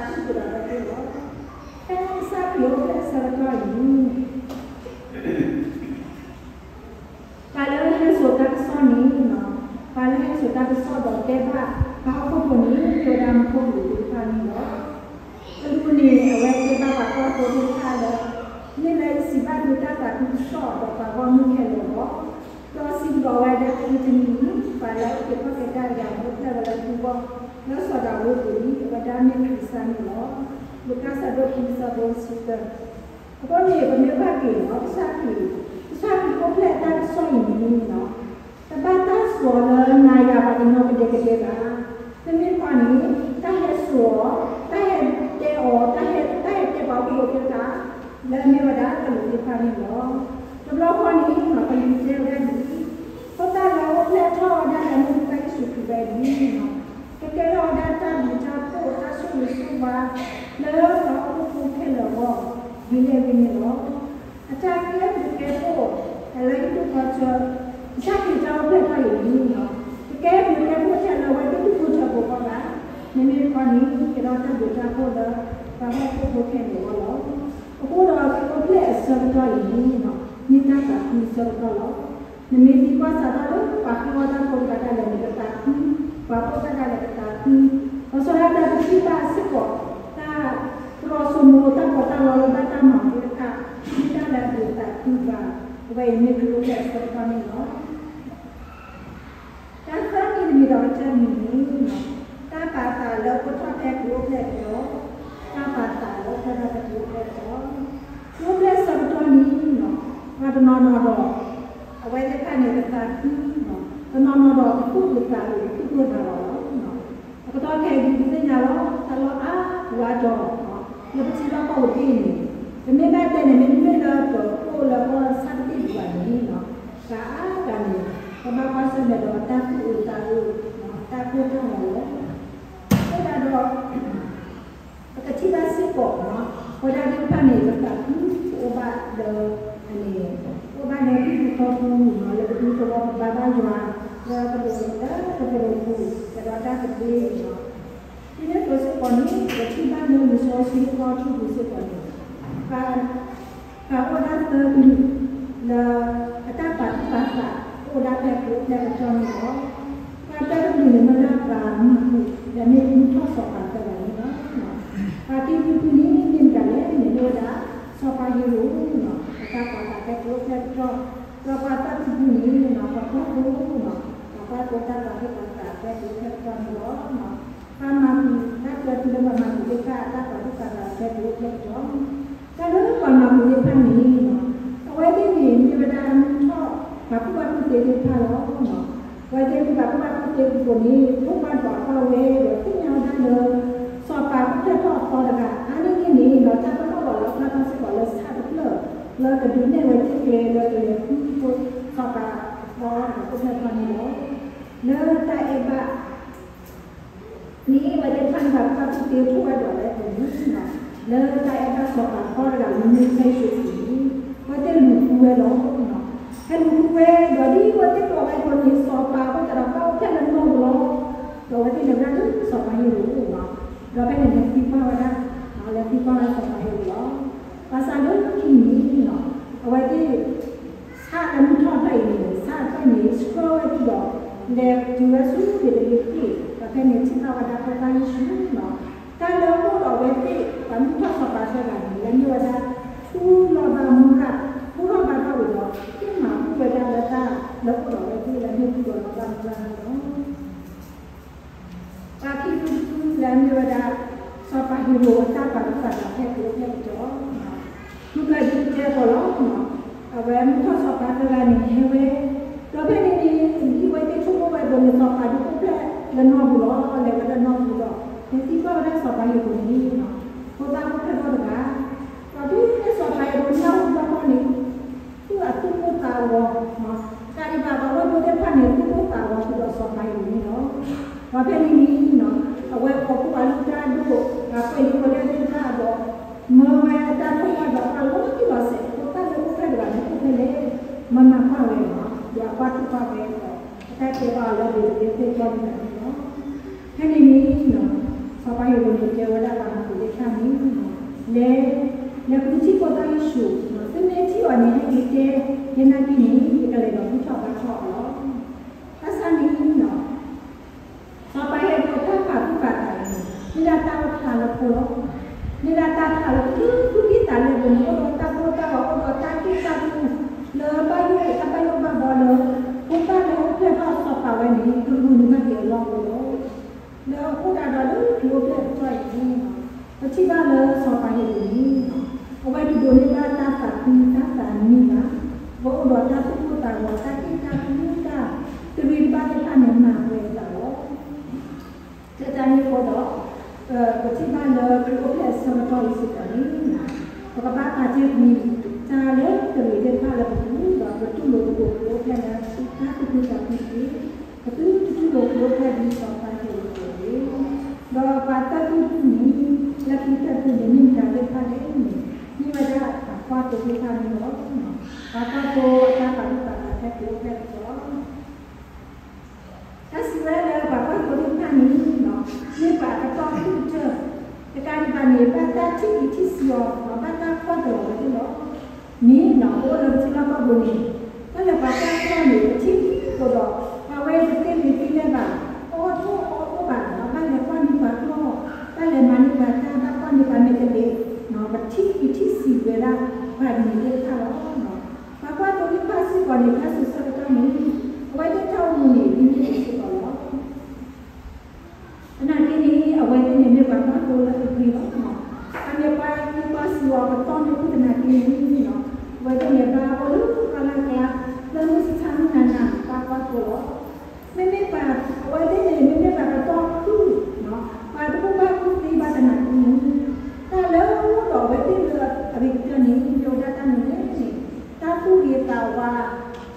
ခုဃုာ်ဒီးအဝဲသ့ၣ်လီၤ. ဖဲကစၢ်ခရံာ်အိၣ်ဖျဲၣ်အဆၢကတီၢ်အံၤန့ၣ် ပှၤလၢဟဲစိာ်တၢ်ကစီၣ်န့ၣ် လၢဟဲစိာ်တၢ်ကစီၣ်ဒီးတဲဘၣ်ပှၤဟီၣ်ခိၣ်ဖိန့ၣ် မ့ၢ်ဝဲဒၣ်မူခိၣ်ကလူးသ့ၣ်တဖၣ်န့ၣ်လီၤ. ကလူးန့ၣ် အဝဲတဲဘၣ်ပှၤတီဖိသ့ၣ်တဖၣ်လၢ မ့ၢ်လၢယစံးဘၣ်သုတၢ်သးခုကစီၣ်ဒီးပှၤဂီၢ်မုၢ်ခဲလၢာ်အဂီၢ်, ဒီးစံးဘျုးအဝဲဒၣ်တနံၤတနံၤန့ၣ် ပှၤလၢအုၣ်က့ၤခီၣ်က့ၤတၢ်ဒီးအမိၢ်ဖျၢၣ်ဝဲလၢထူဂီၢ် လၢစီၤဒၤဝံးအပူၤန့ၣ် အဝဲဒၣ်မ့ၢ်ခရံာ်စၢ်န့ၣ်လီၤ. လူၤကၣ်အဆၢဒိၣ်ခံ အဆၢဖိတဆံသၢ. အဃိန့ၣ် ပမ့ၢ်ကွၢ်က့ၤလီၤ ကစၢ်ခရံာ်, ကစၢ်ခရံာ်အိၣ်ဖျဲၣ်တၢ်ကစီၣ်အံၤန့ၣ်လီၤ. တဘၣ်တၢ်စိာ်လၢနၤယၤပှၤကညီကဒဲကဒဲဘၣ်. မ့မ့ၢ်တခီန့ၣ် တၢ်ဟဲစိာ်အီၤ, တၢ်ဟဲတဲအီၤ, တၢ်ဟဲ, တၢ်ဟဲတဲပှၤဟီၣ်ခိၣ်ဖိသ့ၣ်တဖၣ် လၢအမ့ၢ်ဝဲဒၣ်ကလူးသ့ၣ်တဖၣ်န့ၣ်လီၤ. တဘျီဃီန့ၣ် ကလူးတဲဝဲဒၣ်ဒ်အံၤ, ဖိသၣ်လၢအိၣ်ဖျဲၣ်ထီၣ်ဝဲဒၣ်လၢမုၢ်ကစၢ်ယ့ၣ်ၡူးခရံာ်ဝဲအံၤန့ၣ် ကကဲထီၣ်ဝဲဒၣ်တၢ်ဘျုးတၢ်ဖှိၣ် တၢ်ဆိၣ်ဂ့ၤဆိၣ်ဝါ လၢပှၤဟီၣ်ခိၣ်ဖိခဲလၢာ်အဂီၢ် ဒ်လဲၣ်ဂ့ၤန့ၣ်လီၤ. အတၢ်ကဲဘျုးကဲဖှိၣ် လၢဟံၣ်ဒူၣ်ဃီဆၢ ကစၢ်ခရံာ်တၢ်အိၣ်ဖျဲၣ်ထီၣ်အံၤန့ၣ် ကကဲဘျုးကဲဖှိၣ်ထဲလၢအဝဲသ့ၣ်ဒူၣ်ဖိထၢဖိအဂီၢ်ဘၣ်. မ့မ့ၢ်တခီန့ၣ် ကဲထီၣ်တၢ်ဘျုးတၢ်ဖှိၣ်လၢ ပှၤဟီၣ်ခိၣ်ဖိခဲလၢာ်အဂီၢ်လီၤ. အဃိဒီးကအိၣ်ဖျဲၣ်အဆၢကတီၢ်အံၤန့ၣ် မ့ၢ်တၢ်သးခုအဆၢကတီၢ်လီၤ. နမ့ၢ်သံကွၢ်စးထီၣ်လၢပှၤဃ့အီၣ်တၢ်ဖိတဂၤဒၣ်လဲာ်န့ၣ် ကသးခု, ပှၤဖှီၣ်တၢ်ဒၣ်လဲာ်ကသးခု, လီၤဆီဒၣ်တၢ်တထံၣ်ဘၣ်စ့ၢ်ကီး တၢ်တြီၤစိမိၤတၢ်ပီးတၢ်လီလၢဘၣ်တၢ်မၤသ့ၣ်တဖၣ် မ့ၢ်တၢ်လၢအဘျုးအသးခုဘၣ်. အဝဲအံၤမ့ၢ်ကအိၣ်ဖျဲၣ်အဆၢကတီၢ်န့ၣ်လီၤ. တၢ်သၢမံၤတမံၤဒီးကတၢၢ်မံၤန့ၣ် တၢ်ပာ်သးလၢအအိၣ်ထီၣ်ဖဲကလူးအိၣ်ဖျဲၣ်အကတီၢ်, တၢ်ပာ်သးလၢအအိၣ်ထီၣ်ဖဲကလူးအိၣ်ဖျဲၣ်အကတီၢ်, ကလူးအိၣ်ဖျဲၣ်အဆၢကတီၢ်န့ၣ် ပှၤတနီၤနီၤဒီး အဝဲသ့ၣ်တဖၣ်န့ၣ် ကသးခု, တနီၤနီၤဒီးကသူၣ်အုးသးအုး ကသူၣ်ဒိၣ်သးလီၤလီၤ. အကတီၢ်ခဲအံၤဒုးသ့ၣ်ညါလီၤ တၢ်လီၢ်အါပူၤအါတီၤ လၢပထံလီၢ်ကီၢ်ပူၤသ့ၣ်န့ၣ် ပမ့ၢ်ဘၣ်တဲန့ၣ် မ့တမ့ၢ်လၢပအိၣ်လၢကီၢ်ဆၣ်တဘ့ၣ်ဒံးဘၣ်န့ၣ် တၢ်အါတၢ်န့ၣ် ပဘၣ်ကွၢ်ဆၢၣ်မဲာ်ဒီးတၢ်သူၣ်အုးသးအုး တၢ်ကိၢ်တၢ်ဂီၤလီၤ. အဃိသတးဒီး ပကထံၣ်ဘၣ်စ့ၢ်ကီး ပဝဲဒၣ်သ့ၣ်တဖၣ်န့ၣ် ပသးခုအိၣ်ဘၣ်လၢ အန့ၣ် အိၣ်ဘၣ်လၢဟံၣ်ပူၤဃီပူၤ လၢပဒူသဝီပဘါဘၣ်ယွၤ လၢပဒိၣ်လၢတပဒိၣ်ပူၤ ကဒီးတၢ်သဘျ့န့ၣ်လီၤ. ဒ်န့ၣ်အသိးစ့ၢ်ကီးန့ၣ် ပထံၣ်ဘၣ်လၢလံာ်စီဆှံအသီထူပူၤစ့ၢ်ကီးန့ၣ် ပ ပှၤအိၣ်ဒၣ်သၢကလုာ် လၢအတၢ်ပာ်သူၣ်ပာ်သး အိၣ်ဒၣ်ဖဲကလူးအိၣ်ဖျဲၣ်အကတီၢ်န့ၣ်လီၤ. ပှၤတၢတကလုာ်န့ၣ်မ့ၢ်ဒၣ်ပှၤမၤပူၤ ဒီးမ့ၢ်မုၢ်ထီၣ်စီၤပၤသၢဂၤန့ၣ်လီၤ. ပှၤခံဖုဖုန့ၣ်မ့ၢ်မတၤလဲၣ်န့ၣ် မ့ၢ်ဝဲဒၣ် စီၤပၤဟ့ရိၣ်န့ၣ်လီၤ. အတၢ်ပာ်သးဖဲကလူးအိၣ်ဖျဲၣ်အကတီၢ်, ဒီးပှၤသၢဖုဖုန့ၣ်လီၤ ပှၤကွၢ်သိန့ၣ်လီၤ. ပှၤကွၢ်သိတၢ်ပာ်သူၣ်ပာ်သးဖဲကလူးအိၣ်ဖျဲၣ်အကတီၢ်န့ၣ်လီၤ. ပှၤမၤပူၤ တၢ်ကွဲၤသူလၢပှၤမၤပူၤသ့ၣ်တဖၣ် အတၢ်ပာ်သူၣ်ပာ်သးဖဲကလူးအိၣ်ဖျဲၣ်အကတီၢ် တၢ်လၢပှၤမၤပူၤသ့ၣ်တဖၣ်န့ၣ်လီၤ. အဝဲသ့ၣ်န့ၣ် မ့ၢ်ဝဲဒၣ်မုၢ်ထီၣ် ပှၤကူၣ်ဘၣ်ကူၣ်သ့သ့ၣ်တဖၣ်လီၤ. အဝဲသ့ၣ်မ့ၢ်ပှၤကူၣ်ဘၣ်ကူၣ်သ့အပူၤန့ၣ် ထိၣ်ကွၢ်ဒွးကွၢ်ဝဲဒီးသ့ၣ်ညါဝဲဒၣ်လၢ စီၤပၤအိၣ်ဖျဲၣ်ထီၣ်အသီတဂၤ အါန့ၢ်န့ၣ်န့ၣ်လီၤ တၢ်ပနီၣ်လီၤလၢအကျါထီၣ်စ့ၢ်ကီးလၢဆၣ်တဖျၢၣ် လၢကဒုးနဲၣ်ဝဲသ့ၣ်ကျဲလၢကလဲၤဃုဖိစီၤပၤအသီတဂၤအိၣ်ဖျဲၣ်ထီၣ်န့ၣ်လီၤ. လၢတၢ်အဲၣ်ဘၣ် န့ၣ် အဝဲသ့ၣ်တဖၣ်န့ၣ်ဘၣ်ကူၣ်ဘၣ်ကူၣ်သ့ထိၣ်ဝဲဒၣ်လၢအပူၤန့ၣ်လီၤ. လၢတၢ်အဲၣ်ဘၣ်စီၤပၤအသီတဂၤလၢမ့ၢ်ကစၢ်ယ့ၣ်ၡူးခရံာ်န့ၣ် အဝဲသ့ၣ်လူၤဃုဝဲလီၤ. ဟဲလူၤဃုဝဲဒီးဒ်အဝဲသ့ၣ်ကိးဂၤဒဲးအသိးန့ၣ် စီၤပၤအဃိသတးဒီးဘၣ်အိၣ်ဖျဲၣ်လၢနီၢ်ပူၤလီၤ. ဒီးအဝဲသ့ၣ်လဲၤဝဲဒၣ်လၢစီၤပၤဟ့ရိၣ်အအိၣ်လီၤ. ဒီးဖဲန့ၣ်လဲၤသံကွၢ်ဝဲဒၣ်, လဲၤသံကွၢ်ဝဲဒၣ်စီၤပၤဟ့ရိၣ်လီၤ. ဘၣ်ဆၣ်လၢခံန့ၣ်လီၤ အဝဲသ့ၣ် ဆၣ်လၢမုၢ်ထီၣ်ဖျၢၣ်အံၤန့ၣ် ဆၣ်တဖျၢၣ်န့ၣ် ဆှၢဝဲဒၣ်ဒီး လဲၤတုၤဝဲဆူဘ့းလဟ့ၣ်, ဒီးဖဲန့ၣ်ထံၣ်ဘၣ်ဝဲဒၣ်ဖိသၣ်ယ့ၣ်ၡူးလီၤ. တၢ်လၢအိၣ်ဒီးအဝဲသ့ၣ် ပှၤမုၢ်ထီၣ်စီၤပၤသၢဂၤန့ၣ် လၢမ့ၢ်ဝဲဒၣ် ထူလီၤဘၣ်မူရၣ်, ထူလီၤဘၣ်ထီၣ်ဝံၤဒီး သ့ၣ်မၤဘူၣ်ဝဲဒၣ်လၢတၢ်လၢအိၣ်ဒီးအဝဲသ့ၣ်လၢမ့ၢ်ထူလီၤဘၣ်မူရၣ်န့ၣ်လီၤ. ပှၤခံဖုတဖုလၢအမ့ၢ်ဝဲဒၣ် စီၤပၤဟ့ရိၣ်အတၢ်ပာ်သူၣ်ပာ်သးဖဲကလူးအိၣ်ဖျဲၣ်အကတီၢ်, မုၢ်ကဒုးကဲအဃိလီၤ. အဝဲမုၢ်ထီၣ်စီၤပၤသၢဂၤန့ၣ်ဟဲဝဲ, ဒီးဖဲန့ၣ်န့ၣ် ဒ်အဝဲသ့ၣ်ဆိကမိၣ်ဝဲအသိးန့ၣ် စီၤပၤဒုးအိၣ်ဖျဲၣ်လၢနီၢ်ပူၤလီၤ. လဲၤဝဲလၢနီၢ်ပူၤဒီး လဲၤသံကွၢ်ဝဲဒၣ်စီၤပၤဟ့ရိၣ်န့ၣ် ဖိသၣ်အိၣ်ဖျဲၣ်ထီၣ်တဂၤ, ဒီးဒ်န့ၣ်စီၤပၤဟ့ရိၣ်နၢ်ဟူဘၣ်ထီၣ်န့ၣ် သူၣ်အသူၣ်ကိၢ်သးဂီၤ, တကးဒံးဘၣ် ပှၤဝဲၢ်ဖိသ့ၣ်တဖၣ်န့ၣ် သူၣ်ကိၢ်သးဂီၤဃုာ်ဒီးစီၤပၤဟ့ရိၣ်န့ၣ်လီၤ. ဒီးဖဲန့ၣ်န့ၣ် အဝဲကိးဖှိၣ်ပှၤလုၢ်တၢ်အဒိၣ်, ပှၤကွဲးလံာ်ကွဲးလဲၢ်သ့ၣ်တဖၣ်ဒီး မၢဝဲတၢ်ထိၣ်ကွၢ်ဒွးကွၢ်လီၤတံၢ်လီၤဆဲး, ဖိသၣ်လၢအိၣ်ဖျဲၣ်တဂၤန့ၣ်အိၣ်ဖဲလဲၣ်, မၤနၢ်ကွၢ်ဝဲလီၤ. ဒီးအကွၢ်ထိၣ်ကွၢ်ဝဲဒီး အတၢ်တဲဘၣ်အီၤလၢဘ့းလဟ့ၣ်သ့ၣ်ကီၢ်န့ၣ်လီၤ. ဖဲန့ၣ်န့ၣ် စီၤပၤဟ့ရိၣ်န့ၣ်တဲဝဲဒၣ်ပှၤမၤပူၤသ့ၣ်တဖၣ်န့ၣ် လဲၤ, လဲၤဃုထံၣ်ဖိသၣ်ယ့ၣ်ၡူး, သုမ့ၢ်ထံၣ်အီၤန့ၣ် ဟဲက့ၤတဲယဲနာ်က့န့ၣ် ယကလဲၤဒီးဘူၣ်ထီၣ်ဘါထီၣ်အီၤလီၤ. ဘၣ်ဆၣ်န့ၣ် အိၣ်ဒီးတၢ်ကိၢ်တၢ်ဂီၤ အိၣ်ဒီးတၢ်က့ၣ်တၢ်ကူ လၢဘၣ်ယိၣ်တၢ်ဘၣ်ယိၣ်ဘၣ်ဘီလၢ ဖိသၣ်လၢအိၣ်ဖျဲၣ်ထီၣ်အစီၤပၤဝဲန့ၣ် ကရူၢ်န့ၣ်ဘၣ်က့ၤအလီၢ်အိၣ်လီၤ. လၢအဃိသတးဒီးလၢခရံာ်အိၣ်ဖျဲၣ်အကတီၢ်အံၤန့ၣ် ပထံၣ်ဘၣ်လၢစီၤပၤဟ့ရိၣ်န့ၣ် အဝဲတဒိးန့ၢ်ဘၣ်တၢ်သးခုတၢ်သးနံၣ်ဘၣ်, အဝဲအိၣ်ဒီးတၢ်သူၣ်ကိၢ်သးဂီၤ တၢ်က့ၣ်တၢ်ကူတၢ် တရံးတဘၣ်သ့ၣ်တဖၣ်န့ၣ် မၤဝဲအသးလီၤ. လၢတၢ်န့ၣ်အဃိဒီး ပထံၣ်ဘၣ်လၢခရံာ်အိၣ်ဖျဲၣ်အဆၢကတီၢ်အံၤစ့ၢ်ကီးန့ၣ် ပကဘၣ်ပာ်တ့ၢ်ကွံာ် တၢ်လၢတရံးသ့ၣ်တဖၣ်လၢပပူၤ ဒီးပတူၢ်လိာ်ပကိးခရံာ်အိၣ်ဖျဲၣ်လၢ တၢ်သူၣ်ခုသးခုတက့ၢ်. ပသုတတူၢ်လိာ်ခရံာ်အိၣ်ဖျဲၣ်ဒ်စီၤပၤဟ့ရိၣ်အသိးတက့ၢ်. ဒီးပှၤတၢၢ်သူၣ်တဖုန့ၣ် လၢခံကတၢၢ်တဖုန့ၣ် မ့ၢ်မတၤသ့ၣ်တဖၣ်လဲၣ်န့ၣ် မ့ၢ်ဝဲဒၣ်ပှၤကွၢ်သိသ့ၣ်တဖၣ်န့ၣ်လီၤ. ပှၤကွၢ်သိအတၢ်ပာ်ဒိၣ်ပာ်ကဲခရံာ်အိၣ်ဖျဲၣ်အသိးလီၤ. တၢ်စံးဝဲလၢပှၤကွၢ်သိသ့ၣ်တဖၣ်န့ၣ် မ့ၢ်ပှၤအကတီၢ်ခုၣ်ကတၢၢ်, တကးဒံးဘၣ်န့ၣ် ဘၣ်တၢ်ထံၣ်အံၤထံၣ်ဆံးအီၤ ဘၣ်တၢ်ကွၢ်သိအီၤဝဲသ့ၣ်လီၤ. မ့ၢ်နီၤ ပအိၣ်လၢပထံလီၢ်ကီၢ်ပူၤန့ၣ် တၢ်လၢပှၤကွၢ်သိန့ၣ် ပထံၣ်အသိးဒီး ပှၤဝဲတသ့လံာ်သ့လဲၢ်ဘၣ်, အီၣ်ထိၣ်အီၣ်အိၣ်ဘၣ်နီၤ ဘၣ်လဲၤကွၢ်န့ၢ်ပှၤကျီၢ်, ဘၣ်လဲၤမၤန့ၢ်ပှၤတၢ် ဘၣ်ကွၢ်န့ၢ်ပှၤမဲာ်တလ့း, ပထံၣ်အံၤထံၣ်ဆံးဝဲဒၣ် ပှၤဒ်န့ၣ်သ့ၣ်တဖၣ်လီၤ. ပှၤကွၢ်သိသ့ၣ်တဖၣ်စ့ၢ်ကီးန့ၣ် တၢ်စံးဆၢကတီၢ်န့ၣ် အဝဲသ့ၣ်တၢ်အိၣ်မူန့ၣ် ဒ်န့ၣ်စ့ၢ်ကီးလီၤ. သနာ်က့န့ၣ် အဝဲသ့ၣ်န့ၣ်မ့ၢ်ပှၤကွၢ်သိလၢအဂ့ၤလီၤ. အမ့ၢ်ပှၤကွၢ်သိအကတီၢ်န့ၣ်အိၣ်သနာ်က့န့ၣ် အဝဲသ့ၣ်န့ၣ်ဘၣ်အိၣ်လၢပှၢ်လၢ်ကျါ လၢမုၢ်ဆါဆါမုၢ်နၤနၤ ပှၤကွၢ်သိလီၤ. မ့မ့ၢ်ပှၤ အဝဲသ့ၣ်န့ၣ် မ့မ့ၢ်ပှၤကတီၢ်ခုၣ် ပှၤတဘူၣ်ဘၣ်ကူၣ်သ့ဘၣ်သနာ်က့န့ၣ် တၢ်လၢအိၣ်ဒီးအဝဲသ့ၣ်လၢအဂ့ၤကတၢၢ်န့ၣ် မ့ၢ်ဝဲဒၣ်တၢ်မနုၤလဲၣ်န့ၣ် တၢ်သူၣ်ဂ့ၤသးဝါ,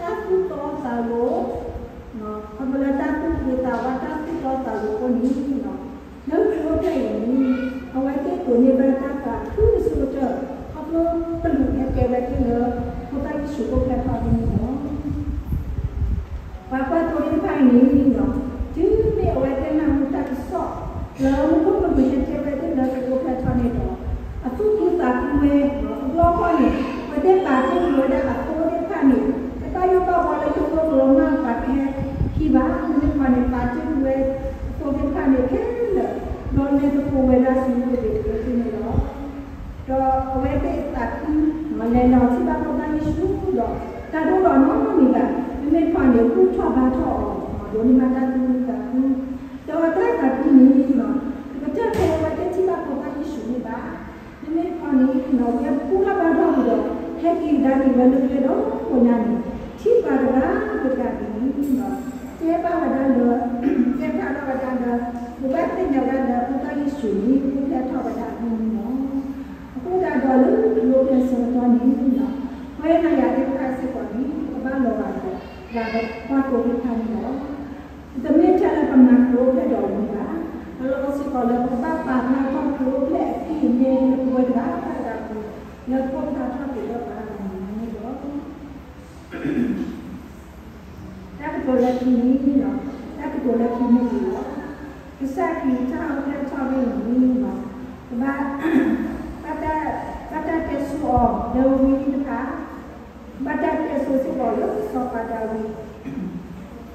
တၢ်သူၣ်တီသးလိၤ ခီဖျိလၢတၢ်သူၣ်ဂ့ၤသးဝါ တၢ်သူၣ်တီသးလိၤအဃိန့ၣ် လၢခရံာ်အိၣ်ဖျဲၣ်အံၤန့ၣ် အဝဲသ့ၣ်ဒိးန့ၢ်ဘၣ်တၢ်သးခုအဆိကတၢၢ် ခီဖျိကလူးဟဲကဲဝဲသ့ၣ်လၢ ဖိသၣ်ယ့ၣ်ၡူးအိၣ်ဖျဲၣ်ထီၣ်အဂီၢ်န့ၣ်လီၤ. ပှၤကွၢ်သိသ့ၣ်တဖၣ်အံၤန့ၣ် တုၤမ့ၢ်အဝဲသ့ၣ်နၢ်ဟူတၢ်ကစီၣ် လၢမူခိၣ်ကလူးဟဲကဲဝဲသ့ၣ်လၢခရံာ်အိၣ်ဖျဲၣ်ထီၣ်န့ၣ်ဒီး အသူၣ်ခုသးခုဝဲ တဘျီဃီန့ၣ် အဝဲသ့ၣ်ပာ်တ့ၢ်ကွံာ်ဝဲဒၣ်အသိသ့ၣ်တဖၣ်န့ၣ် တဘၣ်ယိၣ်ဘၣ်ဘှီလၢယိၣ်ဖိကလီၤမၢ်ပှၤကဟဲခံဘၣ် မ့မ့ၢ်ပှၤန့ၣ် ပာ်တ့ၢ်ကွံာ်ဝဲအသိသ့ၣ်တဖၣ်န့ၣ်ခဲလၢာ် ဒီးလဲၤသကိးဝဲဒၣ်ဆူတဘ့ၣ်တဘ့ၣ်န့ၣ်လီၤ. ဒီးအဝဲသ့ၣ်သးခု လဲၤလီၤထံၣ်ဘၣ်ဖိသၣ်ယ့ၣ်ၡူးဒီး တၢ်တအိၣ်ဒီးနီတမံၤဘၣ် မ့မ့ၢ်ပှၤန့ၣ် ဘူၣ်ထီၣ်ဘါထီၣ်အီၤ ဒိးန့ၢ်ဘၣ်တၢ်သူၣ်ခုသးခု ဒီးတၢ်သးခုန့ၣ် တကတၢၢ်ဖဲအဝဲသ့ၣ်ထံၣ်ဘၣ်ဖိသၣ်ယ့ၣ်ၡူးန့ၣ်ဘၣ် မ့မ့ၢ်ပှၤန့ၣ် ဝဲဘူၣ်ထီၣ်ဘါထီၣ်ဝံၤဒီး ဟဲက့ၤကဒါက့ၤဝဲလၢကျဲဒီးကိးညါန့ၣ် ထံၣ်ပှၤတဂၤတဂၤန့ၣ် တဲဘၣ်ဝဲဒၣ်လၢ တဲဖျါထီၣ်ဝဲဒၣ်လၢ ပဘၣ်သ့ၣ်ညါဝဲဒၣ်လၢဖိသၣ်ယ့ၣ်ၡူးန့ၣ် အိၣ်ဖျဲၣ်ထီၣ်ဝဲဒၣ်အဂီၢ်န့ၣ်လီၤ. အဃိသတးဒီးလၢခရံာ်အိၣ်ဖျဲၣ်ဆၢကတီၢ်န့ၣ် ပဝဲနၤယၤသ့ၣ်တဖၣ်စ့ၢ်ကီးန့ၣ် ပကဘၣ်လီၤဂာ်ဒီး ပှၤကွၢ်သိသ့ၣ်တဖၣ်န့ၣ်လီၤ. တမ့ၢ်ထဲလၢပမၤခရံာ်အိၣ်ဖျဲၣ်ဒီးဝံၤဘၣ်. အလီၢ်အိၣ်စ့ၢ်ကီးလၢပကဘၣ်ပာ်ဖျါထီၣ်ခရံာ်အိၣ်ဖျဲၣ်အသ့ၣ်န့ၣ် လၢပဝဲတဂၤတဂၤအပူၤ လၢပကဖျါထီၣ်က့ၤလၢပှၤဂၤန့ၣ်လီၤ. တၢ်ကတိၤလၢခံန့ၣ် တၢ်ကတိၤလၢခံမ့ၢ်ဂ့ၤလီၤ. ကစၢ်ခရံာ်တၢ်အိၣ်ဖျဲၣ်ထီၣ်ဝဲအံၤန့ၣ် ကဘၣ် ဘၣ်တၢ် ဘၣ်တၢ်တဲဆိအီၤလၢဝံသ့ၣ်တဖၣ် ဘၣ်တၢ်တဲဆိစ့ၢ်ကီးလၢစီၤပၤဒၤဝံး ဒီးဝံ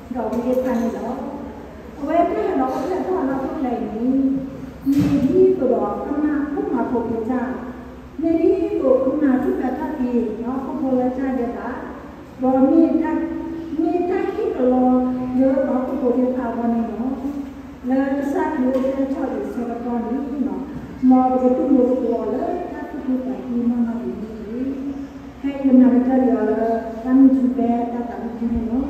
သ့ၣ်တဖၣ်န့ၣ်လီၤ. အဝဲတၢ်ဟဲလီၤအိၣ်ဖျဲၣ်ထီၣ်လၢဟီၣ်ခိၣ်ချၢအံၤန့ၣ် မ့ၢ်ဒ်သိးဒီးကမၤဟီၣ်မၤဖိးက့ၤတၢ်, မ့ၢ်ဒ်သိးကမၤထူၣ်ဖျဲးထီၣ်က့ၤ ဟီၣ်ခိၣ်ဖိလၢတၢ်ဒဲးဘး, ဒီးမ့ၢ် မ့ၢ်တၢ်ဟ့ၣ်ကလီလၢဟီၣ်ခိၣ်ဖိသ့ၣ်တဖၣ်အဂီၢ်န့ၣ်လီၤ. လၢကစၢ်ခရံာ်အိၣ်ဖျဲၣ်ထီၣ်အံၤအဆၢကတီၢ်န့ၣ် မ်ပကတူၢ်လိာ်သကိးအီၤလၢတၢ်သူၣ်ခုသးခုနီၢ်နီၢ်ဒ်န့ၣ်တက့ၢ်. ဖဲအံၤမၤကတၢၢ်က့ၤအီၤလၢ တၢ်မုၢ်ထူဖဲတၢ်သးဝံၣ်တယုၢ်န့ၣ်လီၤ.